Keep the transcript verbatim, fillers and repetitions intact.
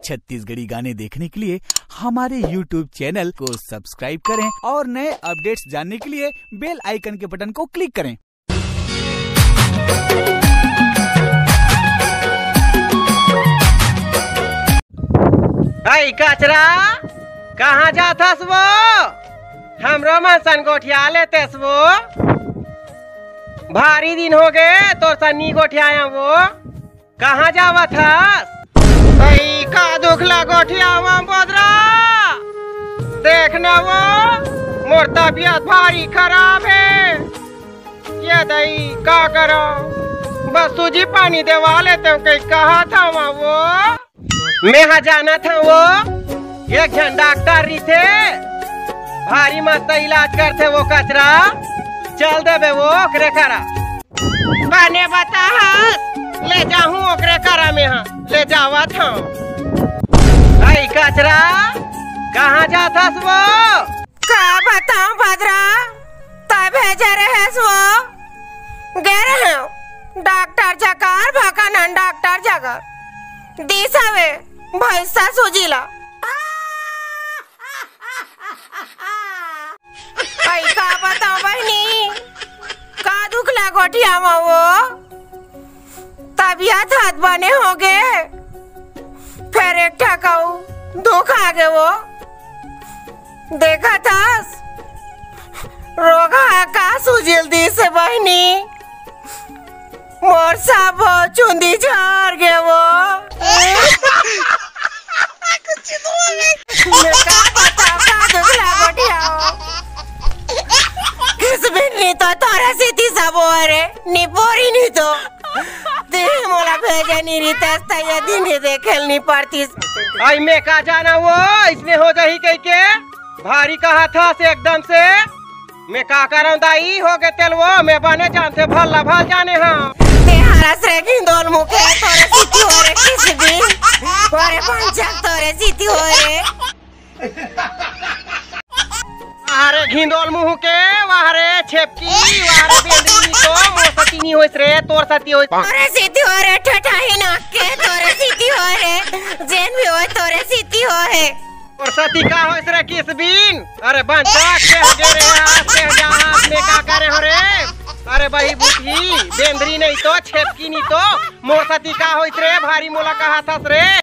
छत्तीसगढ़ी गाने देखने के लिए हमारे YouTube चैनल को सब्सक्राइब करें और नए अपडेट्स जानने के लिए बेल आइकन के बटन को क्लिक करें। ऐ कचरा, कहाँ जात हस वो? हमरो मन सन गोठिया लेतेस वो। भारी दिन हो गे तोर सन नी गोठियाया वो। कहाँ जावत हस? ऐ का दुख ला गोठियावा बदरा? देख न वो, मोर तबियत भारी खराब हे। ये दई, का करो? बस सूजी पानी देवा लेते हो, कहीं कहा था वहाँ वो। मैं हा जाना था वो, एक झन डॉक्टर रहिथे, भारी मस्त इलाज करथे वो कचरा। चल देबे वो ओकरे करा। बने बताहस, ले जाहूं ओकरे करा में हा, ले जावत हूं। ऐ कचरा, कहाँ जात हस वो? का बताऊं भद्रा, तै भेजे रहेस वो। गे रहेंव डॉक्टर जकर, भकनन डॉक्टर जकर। दिस हवे भैंसा सूजी ला। ऐ का बताऊं बहिनी, का दुख ला गोठियावा वो। तबियत हाथ बने हो गे, फेर एक ठा कऊ दुख आ गे वो। देखत हस, रोगहा का सूजी ल दिस हे बहिनी, मोर सब चुंदी झर गे वो। मैं का बताऊं, का दुख ला गोठियावा। किसबिन नी तो तोरे सेती सब होय रे, निपोरी नी तो। तें मोला भेजे नी रहितेस त ये दिन ही देखे ल नी परतिस। ऐ मैं का जाना वो, अइसने हो जाही कहिके। भारी कहाथस एकदम से। मैं का करंव दाई, हो गे तेला वो, मैं बने जानथें, भला भला जाने हंव। तें हरस रे घिंदोल मुँह के, तोरे सेती होय रे किसबिन। अरे पंचक तोरे सेती होय रे। अरे घिंदोल मुँह के, वाह रे छेपकी, वाह रे बेंदरी, नी तो मोर सेती नी होइस रे, तोर सेती होइस। तोरे सेती होय रे ठेठाही नाक के, तोरे सेती होय रे, जेन भी होय तोरे सेती होय। तोर सेती का होइस रे किसबिन? अरे बंचक के हो गे रे, आज के हो जा, आज मैं का करे हो रे? अरे बही बुद्धि, बेंदरी नहीं तो, छेपकी नहीं तो, मोर सेती का होइस रे, भारी मोला कहाथस रे।